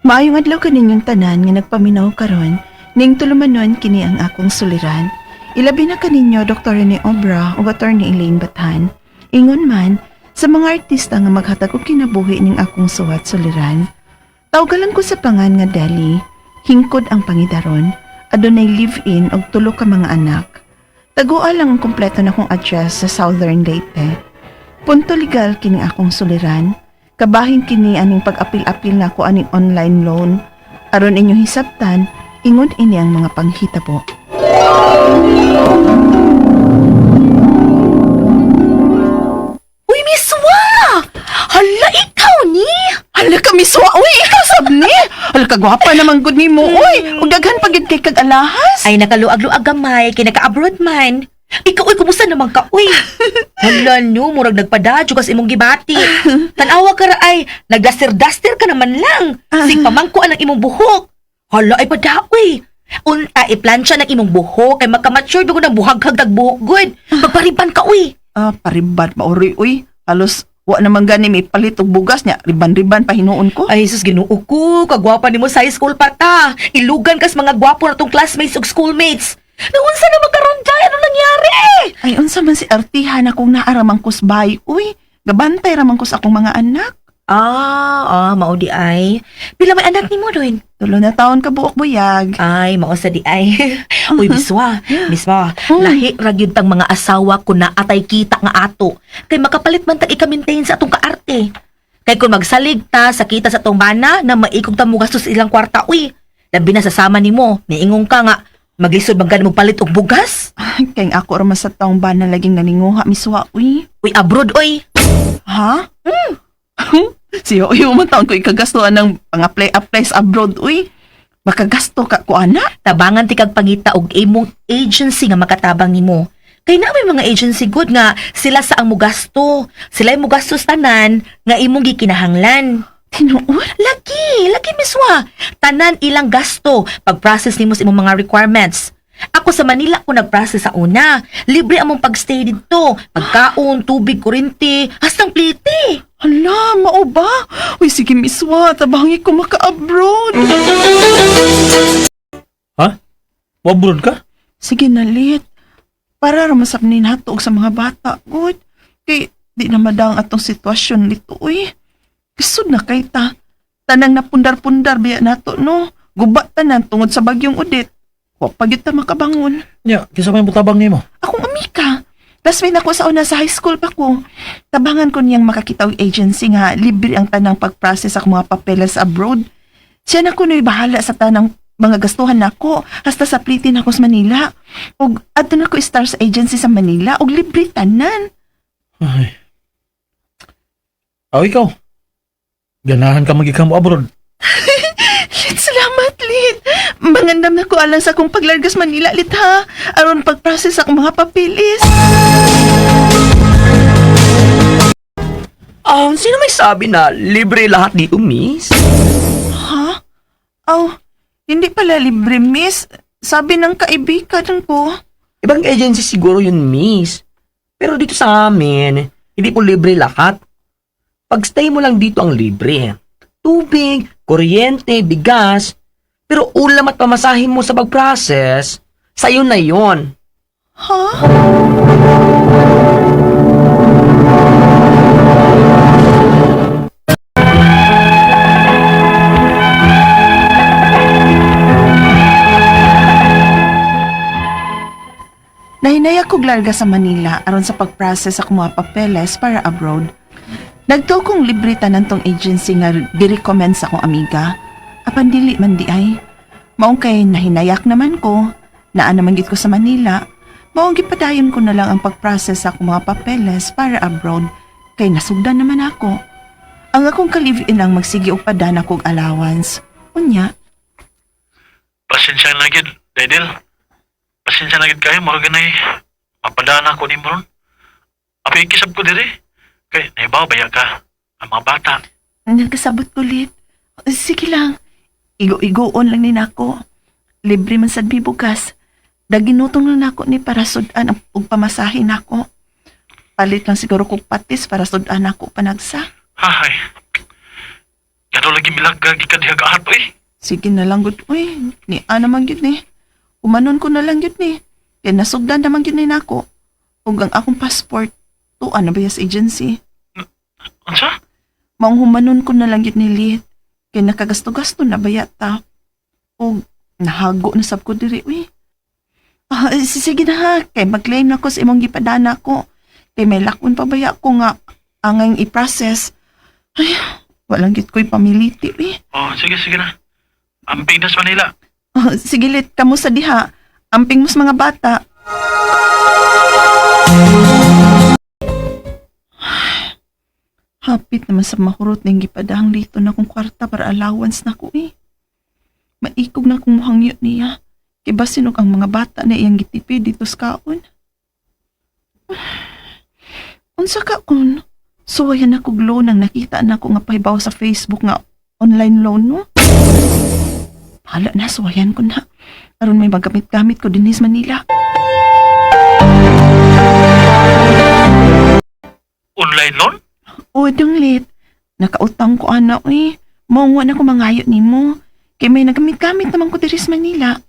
Maayong adlaw kaninyong tanan nga nagpaminaw karon ning tulumanon kini ang akong suliran. Ilabi na kaninyo Dr. Rene Obra ug Attorney Elaine Bathan. Ingon man sa mga artista nga maghatag og kinabuhi ning akong suwat suliran. Tawgalan ko sa pangan nga Deli, hingkod ang pangidaron, adunay live-in og tulo ka mga anak. Tagoa lang ang kompleto na kong address sa Southern Leyte. Punto legal kini akong suliran. Kabahin kini aning pag-apil-apil nako aning online loan. Aron inyong hisabtan, ingon ini ang mga panghitabo. Uy, Miswa! Hala, ikaw ni! Hala ka miswa, uy, ikaw sab ni. Hala ka gwapa naman gud nimo, uy. Ug daghan pa gid kay kag alahas. Ay, nakaluag-luag gamay, kay naka-abroad man. Ikaw, uy, kumusta naman ka, uy? Hala no, murag nagpadadyo kas imong gibati. Tanawa ka ra ay, nagdaster-duster ka naman lang. Sig pamangkuan ang imong buhok. Hala ay pada, uy. Unta, iplansya ng imong buhok, kay magka-mature dugo ng buhaghag dag buhok, good. Magpariban ka, uy. Ah, pariban pa uri, uy. Halos wa naman gani may palit og bugas niya. Riban-riban pa hinuon ko. Ay, sus, Ginoo ko. Kagwapa nimo sa high school pa ta. Ilugan kas mga gwapo na tong classmates ug schoolmates. Naunsa na magkaroon dyan? Ano nangyari? Ay, unsa man si artihan akong naaramang kusbay, uy. Gabantay ramang kus akong mga anak. Ah, mao di ay. Pila may anak nimo doon? Tulo na taon ka buok buyag. Ay, mao sa di ay. Uy, biswa, biswa. Lahi ra gyud tang mga asawa kun naatay kita nga ato. Kay makapalit man tag ika-maintain sa atong kaarte. Kay kung magsalig ta sa kita sa atong bana na maikog ta mo gastos ilang kwarta, uy. Labi na sa sama nimo, niingon ka nga maglisod man gani mo palit og bugas. Kay ang ako ra man sa taong bana laging naninguha miswa, uy. Uy, abroad oy. Ha? Siya, uy, man taon ko ikagastoan ng pang-apply-apply sa abroad, uy. Makagasto ka ko, ana. Tabangan ti kag pangita og imong agency nga makatabang nimo. Kay na may mga agency good nga sila sa ang mugasto. Sila yung mugastos tanan nga imong gikinahanglan. Tinuod? Lagi, lagi miswa. Tanan ilang gasto pag-process nimo sa imong mga requirements. Ako sa Manila ko nag-process sa una. Libre among pagstay didto. Pagkaon, tubig, kuryente, hastang plite. Hala, mao ba? Uy, sige, miswa, tabangi ko maka-abroad. Ha? Wabrod ka? Sige na, lit. Para ramasap ni nato og sa mga bata, good. Kay, di na madang atong sitwasyon lito, uy. Kisod na kay ta. Tanang napundar-pundar biya nato, no? Guba tanan tungod sa bagyong Udit. Wa pa gyud ta makabangon. Nya, kisa may mutabang nimo. Akong amika. Classmate ako sa una sa high school pa ko. Tabangan ko niyang makakita og agency nga libre ang tanang pag-process sa mga papeles abroad. Siya na kuno'y bahala sa tanang mga gastuhan nako hasta sa plitin ako sa Manila. Og adto na ko stars agency sa Manila og libre tanan. Ay. Aw, ikaw. Ganahan ka magikam mo abroad. Lit, salamat, Lit. Mangandam na ko alang sa akong paglargas Manila, Lit, ha? Aron pag-process akong mga papeles. Ah, sino may sabi na libre lahat dito, miss? Ha? Aw, hindi pala libre, miss. Sabi ng kaibigan ko. Ibang agency siguro yun, miss. Pero dito sa amin, hindi po libre lahat. Pag-stay mo lang dito ang libre. Tubig, kuryente, bigas. Pero ulam at pamasahin mo sa pag-process, sa'yo na yon. Ha? Nahinaya ko larga sa Manila aron sa pag-process sa mga papeles para abroad. Nagtuo kong libre tanan tong agency nga gi-recommend sa akong amiga. Apan dili man di ay. Maong kay nahinayak naman ko, naa naman gid ko sa Manila. Maong gipadayon ko na lang ang pag-process sa akong mga papeles para abroad kay nasugdan naman ako. Ang akong ka-live-in ang magsige og padana kog allowance. Unya, Pasensya na gid, Dedel. Pasensya na gid kayo, murag ganay. Mapadana ko nimo ron. Apay kisab ko dire. Kay naibaw baya ka ang mga bata. Nagkasabot ko lit. Sige lang. Igo-igoon lang ni nako. Libre man sad mi bugas. Daginutong lang nako ni para sudan ang ug pamasahe nako. Palit lang siguro kog patis para sudan ako panagsa. Hay. Kano lagi milagga gikan diha kahat oy. Sige na lang gud uy. Ni ana man gyud ni. Umanon ko na lang gyud ni. Kay nasugdan naman gyud ni nako. Ug ang akong passport tuan na ba sa agency. Unsa? Maong humanon ko na lang gyud ni Lit. Kay nakagasto-gasto na ba yata. Ug nahago na sab ko diri uy. Ah, sige na ha, kay mag-claim na ko sa imong gipadana ko. Kay may lakon pa baya ko nga angay i-process. Ay, walang gid ko'y pamiliti uy. Oh, sige sige na. Amping das Manila. Ah, sige Lit, kamo sa diha. Amping mos mga bata. Hapit naman sa mahurot ning gipadahang dito na kong kwarta para allowance na ko eh. Maikog na kong muhangyo niya. Kay basin og ang mga bata na iyang gitipid dito sa kaon. Unsa kaon? Suwayan ako loan nang nakita na ko nga pahibaw sa Facebook nga online loan no? Bahala na, suwayan ko na. Aron may magamit-gamit ko dinhi sa Manila. Online loan? O, dunglit. Nakautang ko ana, uy. Maunga na ko mangayo nimo. Kay may nagamit-gamit naman ko diri sa Manila.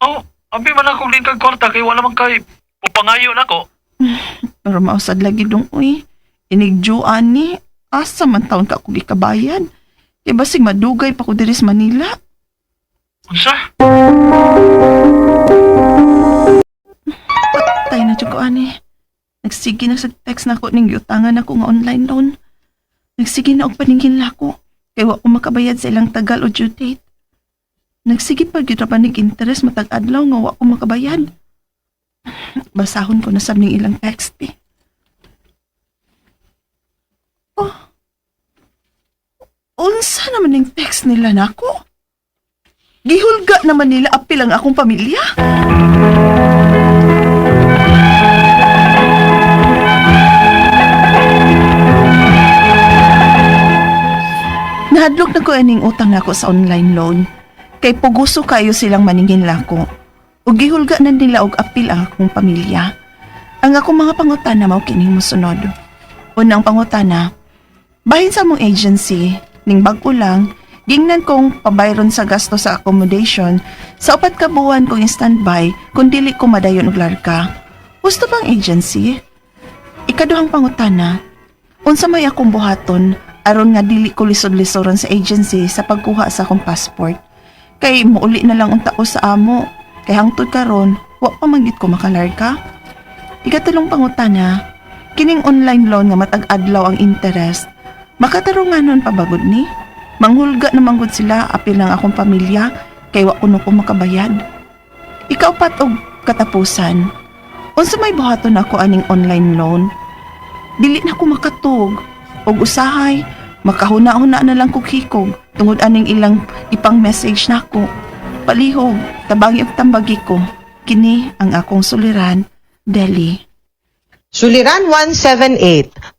Oh, abi man ako lingkag kwarta kay wala man kay upangayo nako. Pero mausad lagi dong, uy. Inigjuan ni. Asa man taon ka ako gikabayan. Kay basig madugay pa ko diri sa Manila. Unsa? Patay na jud ko ani. Nagsige na sa text na ako ning giutangan ako nga online loan. Nagsige na og paningin lako. Kay wa ko makabayad sa ilang tagal o due date. Nagsige pa gyud ra ba nig interest matag adlaw nga wa ko makabayad. Basahon ko na sab ning ilang text eh. Oh. Unsa naman ning text nila nako? Gihulga naman nila apil ang akong pamilya. Nahadlok na ko aning utang nako sa online loan. Kay puguso kayo silang maningin lako. Ug gihulga na nila og apil ang akong pamilya. Ang akong mga pangutana mao kining mosunod. Unang pangutana, bahin sa mong agency, ning bag-o lang, gingnan kong pabayron sa gasto sa accommodation sa upat ka buwan kong standby kung dili ko madayon og larga. Gusto bang agency? Ikaduhang pangutana, unsa may akong buhaton aron nga dili ko lisod-lisoron sa agency sa pagkuha sa akong passport. Kay muuli na lang unta ko sa amo. Kay hangtod karon, wa pa man gid ko makalarga. Ikatulong pangutana, kining online loan nga matag adlaw ang interest, makatarunganon pa bagod ni? Manghulga na manggod sila apil ang akong pamilya kay wa kuno ko makabayad. Ikaw pat og katapusan. Unsa may buhaton ako aning online loan? Dili na ko makatug og usahay makahuna-huna na lang kog hikog tungod aning ilang ipang message nako. Palihog, tabangi og tambagi ko. Kini ang akong suliran, Deli. Suliran 178.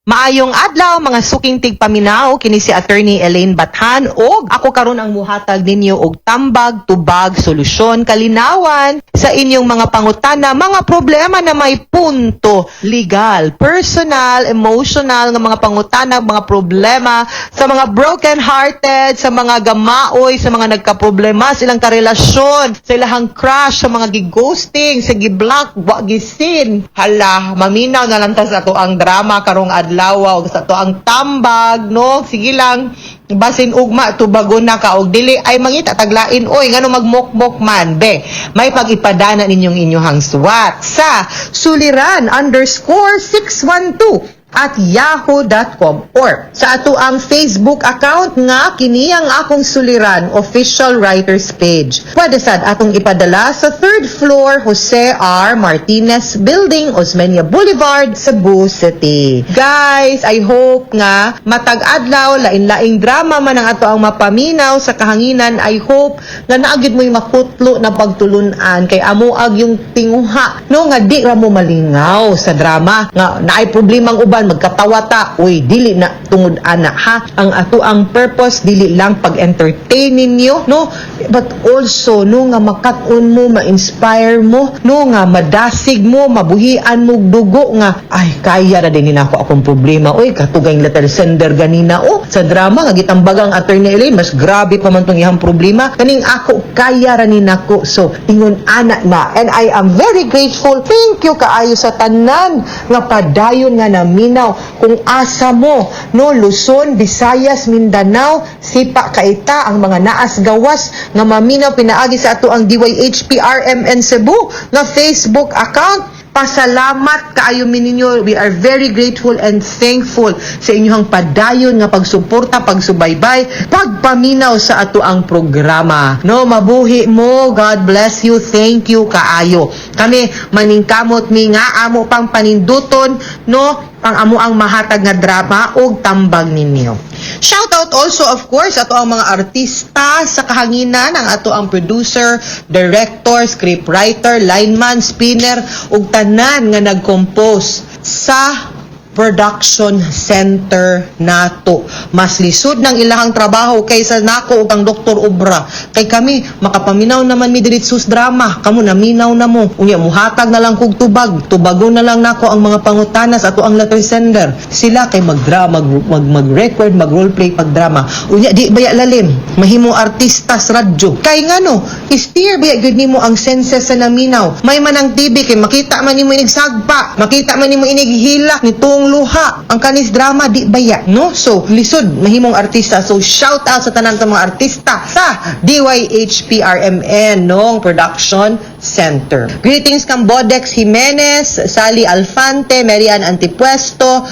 Maayong adlaw mga suking tigpaminaw, kini si Attorney Elaine Bathan og ako karon ang muhatag ninyo og tambag, tubag, solusyon, kalinawan sa inyong mga pangutana, mga problema na may punto legal, personal, emotional nga mga pangutana, mga problema sa mga broken hearted, sa mga gamaoy, sa mga nagkaproblema sa ilang karelasyon, sa ilahang crush, sa mga gi-ghosting, sa gi-block, wa gisin. Hala, maminaw na lang ta sa ato ang drama karong adlaw ug sa ato ang tambag, no? Sige lang, basin ugma tubagon na ka og dili ay mangita taglain oy ngano magmokmok man be may pag-ipadana ninyong inyohang suwat sa suliran_612@yahoo.com or sa ato ang Facebook account nga kini ang akong suliran official writers page. Pwede sad atong ipadala sa third floor Jose R. Martinez Building, Osmeña Boulevard, Cebu City. Guys, I hope nga matag adlaw lain-laing drama man ang ato ang mapaminaw sa kahanginan. I hope nga naagid mo'y makutlo na pagtulunan kay amo ag yung tinguha no nga di ra mo malingaw sa drama nga naay problemang uban. uban magkatawa ta. Uy, dili na tungod ana ha. Ang ato ang purpose dili lang pag-entertain ninyo, no, but also, no, nga makat-on mo, ma-inspire mo, no, nga madasig mo, mabuhian mo dugo nga ay kaya ra din nako akong problema. Uy, katugay letter sender ganina, oh, sa drama nga gitambagang Attorney Elaine, mas grabe pa man tong iyang problema, kaning ako kaya ra ni nako. So ingon ana na, and I am very grateful. Thank you kaayo sa tanan nga padayon nga naminaw kung asa mo, no, Luzon, Visayas, Mindanao, sipa kaita ang mga naas gawas nga maminaw pinaagi sa ato ang DYHPRMN Cebu nga Facebook account. Pasalamat kaayo mi ninyo. We are very grateful and thankful sa inyong padayon nga pagsuporta, pagsubaybay, pagpaminaw sa ato ang programa. No, mabuhi mo. God bless you. Thank you kaayo. Kami maningkamot mi nga amo pang paninduton, no, pang amo ang mahatag nga drama og tambag ninyo. Shout out also, of course, ato ang mga artista sa kahanginan, ang ato ang producer, director, scriptwriter, lineman, spinner ug tanan nga nag-compose sa production center nato. Mas lisod ng ilahang trabaho kaysa nako ug ang Dr. Obra. Kay kami makapaminaw naman mi diretso sa drama. Kamo naminaw na mo. Unya muhatag na lang kog tubag. Tubago na lang nako ang mga pangutana sa ato ang letter sender. Sila kay magdrama, mag, mag-record, mag-roleplay pag drama. Unya di baya lalim. Mahimo artista sa radyo. Kay ngano, steer baya gyud nimo ang senses sa naminaw. May man ang TV kay makita man nimo inig sagpa, makita man nimo inig hilak ni tuong luha. Ang kanis drama di baya, no? So, lisod mahimong artista. So, shout out sa tanan sa mga artista sa DYHPRMN nong production center. Greetings kang Bodex Jimenez, Sally Alfante, Marian Antipuesto,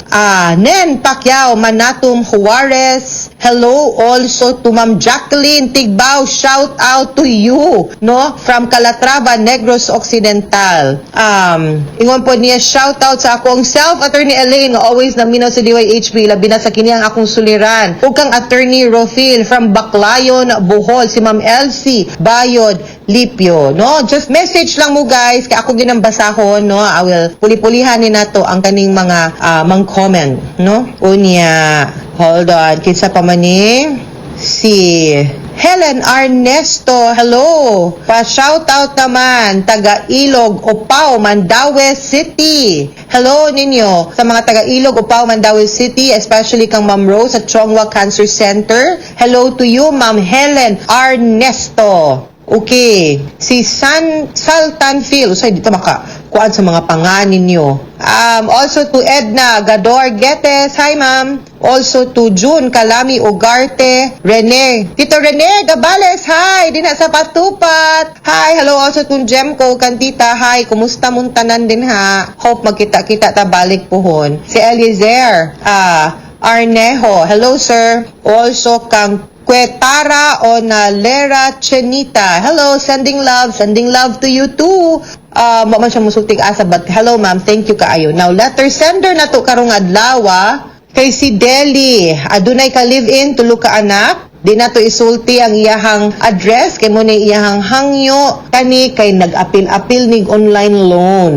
Nen Pacquiao, Manatum Juarez. Hello also to Ma'am Jacqueline Tigbao. Shout out to you, no? From Calatrava, Negros Occidental. Ingon po niya, shout out sa akong self, Attorney Elaine, nga always naminaw sa DYHP, labi na sa kini ang akong suliran. Ug kang Attorney Rofil from Baclayon, Bohol, si Ma'am Elsie Bayod Lipio, no? Just message lang mo, guys, kay ako ginambasahon, no? I will puli-pulihan ni nato ang kaning mga mang comment, no? Unya, hold on, kinsa pa man ni? Si Helen Arnesto, hello. Pa-shout out naman, taga Ilog, Opao, Mandaue City. Hello ninyo sa mga taga Ilog, Opao, Mandaue City, especially kang Ma'am Rose at Chongwa Cancer Center. Hello to you, Ma'am Helen Arnesto. Okay. Si San Saltan Phil, usay dito maka kuan sa mga panganin ninyo. Also to Edna Gador Getes. Hi, ma'am. Also to June Kalami Ugarte, Rene. Tito Rene Gabales, hi. Dina sa Patupat. Hi, hello also to Jemco Cantita. Hi, kumusta mong tanan din ha? Hope magkita-kita ta balik puhon. Si Eliezer, Arnejo. Hello, sir. Also kang Quetara Onalera Chenita. Hello, sending love. Sending love to you too. Mo man siya musultig asa, but hello, ma'am, thank you kaayo. Now, letter sender na to karong adlaw kay si Deli. Adunay ka live-in tulo ka anak. Di na to isulti ang iyahang address kay mo ni iyahang hangyo kani kay nag-apil-apil nig online loan,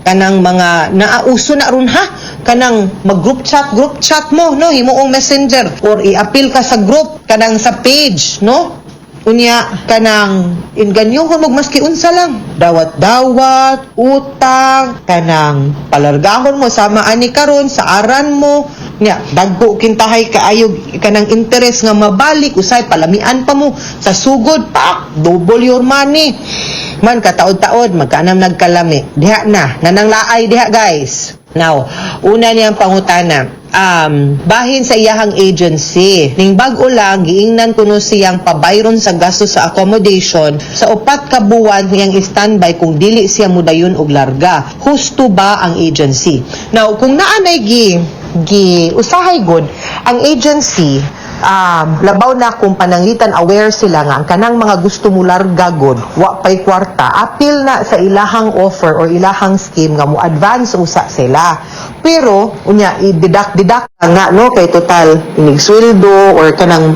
kanang mga naauso na ron ha, kanang mag group chat mo, no, himuong messenger or i-appeal ka sa group, kanang sa page, no. Unya kanang inganyuhon mo maski unsa lang, dawat-dawat utang, kanang palargahon mo sama ani karon sa aran mo nya dagko kintahay kaayo kanang interest nga mabalik, usay palamian pa mo sa sugod pak, double your money man kataod-taod magkaanam nagkalami diha na nanang laay diha, guys. Now, una niyang pangutana, bahin sa iyahang agency. Ning bag-o lang, giingnan kuno siyang pabayron sa gasto sa accommodation sa 4 ka buwan niyang standby kung dili siya mudayon og larga. Husto ba ang agency? Now, kung naanay gi usahay good ang agency, labaw na kung pananglitan aware sila nga ang kanang mga gusto mo larga god wa pay kwarta, apil na sa ilahang offer or ilahang scheme nga mo advance usa sila. Pero Pero unya i-deduct deduct nga, no, kay total inig sweldo or kanang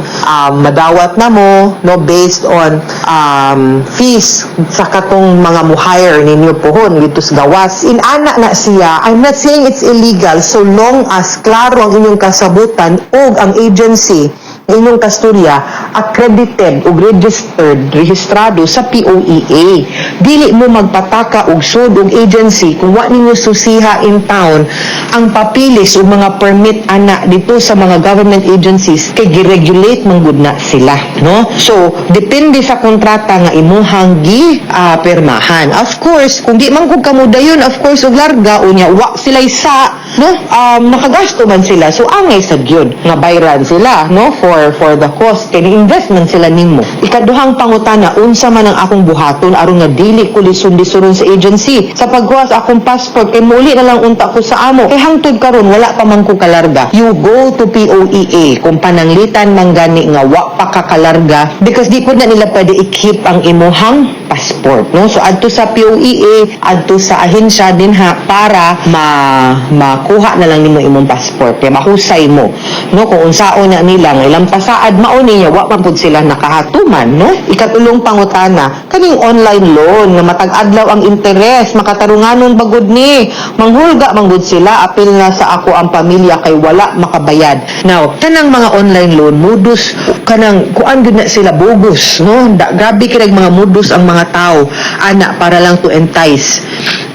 madawat na mo, no, based on fees sa katong mga mo-hire ninyo pohon dito sa gawas. Inana na siya, I'm not saying it's illegal so long as klaro ang inyong kasabutan ug ang agency nga inyong kasturya accredited ug registered, rehistrado sa POEA. Dili mo magpataka og sud og agency kung wa ninyo susiha in town ang papilis ug mga permit ana dito sa mga government agencies kay gi-regulate man gud na sila, no? So depende sa kontrata nga imuhang gi pirmahan. Of course, kung di man kog kamo dayon, of course, og larga unya wa sila sa, no, nakagasto man sila, so angay sa gyud nga bayran sila, no, for the cost kay ni-invest man sila nimo. Ikaduhang pangutana, unsa man ang akong buhaton aron nga dili ko lison-lisuron sa agency sa pagkuha sa akong passport kay muli na lang unta ko sa amo kay hangtod karon wala pa man ko kalarga? You go to POEA kung pananglitan man gani nga wa pa ka kalarga because di po na nila pwede i-keep ang imuhang passport, no? So adto sa POEA, adto sa ahensya dinha para ma makuha na lang nimo imong passport kay mahusay mo, no, kung unsaon na nila nga ilang pasaad mao niya wa man pud sila nakahatuman, no? Ikatulong pangutana, kaning online loan nga matag adlaw ang interes, makatarunganon ba gud ni? Manghulga man gud sila, apil na sa ako ang pamilya kay wala makabayad. Now, kanang mga online loan, modus kanang kuan gud na sila, bogus, no? Da, grabe kay mga modus ang mga tao ana para lang to entice.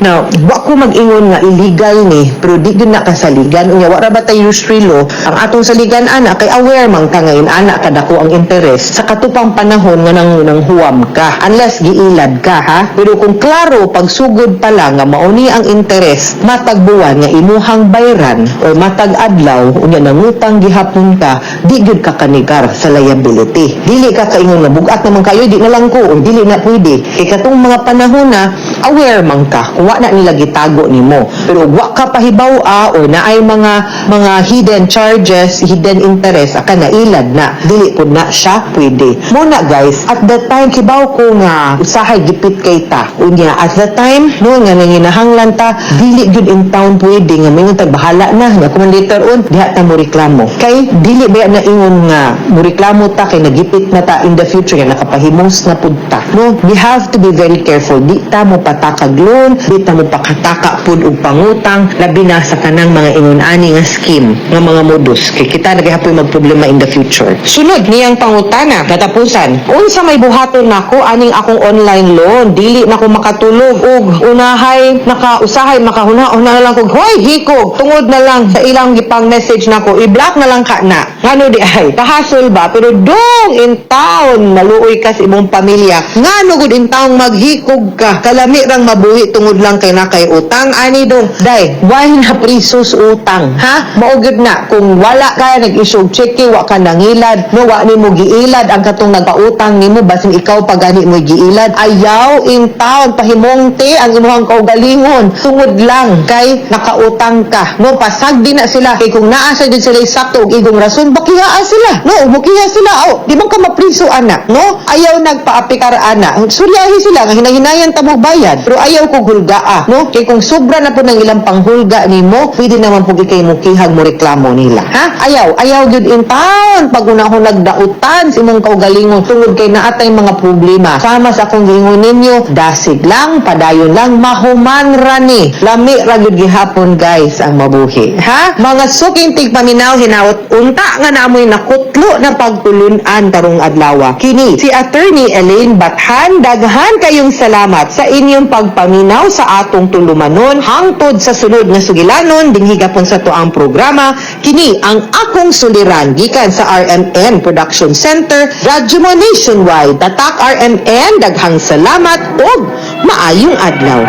Now, wa ko mag-ingon nga illegal ni, pero di gyud na kasaligan. Unya wa ra ba tay usury law ang atong saligan ana kay aware man ka ngayon ana kadako ang interest sa katupang panahon nga nang huwam ka unless giilad ka, ha. Pero kung klaro pagsugod pa lang nga mao ni ang interest matag buwan nga imuhang bayran or matag adlaw, unya nangutang gihapon ka, di gyud ka kanigar sa liability. Dili ka kaingon nga bugat naman kayo, di na lang ko or dili na pwede kay katong mga panahon na aware man ka kung wa na nila gitago nimo. Pero wa ka pahibaw-a or naay mga hidden charges, hidden interest, aka nailad na, dili pud na siya pwede. Muna guys, at that time kibaw ko nga usahay gipit kay ta. Unya at that time, no, nga nanginahanglan ta, dili gyud in town pwede nga mingon tag bahala na nga kung later on diha ta mo reklamo kay dili ba na ingon nga mo reklamo ta kay nagipit na ta in the future nga nakapahimos na pud ta, no? We have to be very careful. Di ta mo patakag loan, di ta mo pakataka pud og pangutang, labi na sa kanang mga ingon ani nga scheme nga mga modus kay kita na gihapoy magproblema in the future. Sunod niyang pangutana, katapusan, unsa may buhaton nako aning akong online loan? Dili na ko makatulog ug unahay naka usahay makahuna-huna na lang kog hoy hikog tungod na lang sa ilang gipang message nako, i-block na lang ka na. Ngano di ay kahasol ba? Pero dong in town maluoy ka sa imong pamilya. Ngano gud in town maghikog ka? Kalami rang mabuhi tungod lang kay na kay utang ani dong. Day, why na priso sa utang, ha? Mao gyud na kung wala ka nag-issue og cheque, wa ka nangilad, no, wa nimo giilad ang katong nagpautang nimo, basin ikaw pa gani mo giilad. Ayaw in town pahimongte ang imuhang kaugalingon tungod lang kay nakautang ka, no? Pasagdi na sila kay kung naa sa jud sila sakto og igong rason, bakihaa sila, no? Mukiha sila. Oh, di man ka mapriso ana, no? Ayaw nagpaapikar ana. Suryahi sila nga hinahinayan ta mo bayad, pero ayaw kog hulgaa, no? Kay kung sobra na po ng ilang panghulga nimo, pwede naman pug ikay mukihag mo reklamo nila, ha? Ayaw, ayaw gyud in town pag unahon nagdautan sa imong kaugalingon tungod kay naatay mga problema. Sama sa akong giingon ninyo, dasig lang, padayon lang, mahuman ra ni. Lami ra gyud gihapon guys ang mabuhi, ha? Mga suking tigpaminaw, hinaot unta nga naamoy nakutlo na pagtulun-an karong adlaw. Kini si Attorney Elaine Bathan, daghan kayong salamat sa inyong pagpaminaw sa atong tulumanon hangtod sa sunod nga sugilanon dinhi gapon sa tuang programa. Kini ang akong suliran gikan sa RMN Production Center, Radyo Mo Nationwide. Tatak RMN, daghang salamat ug maayong adlaw.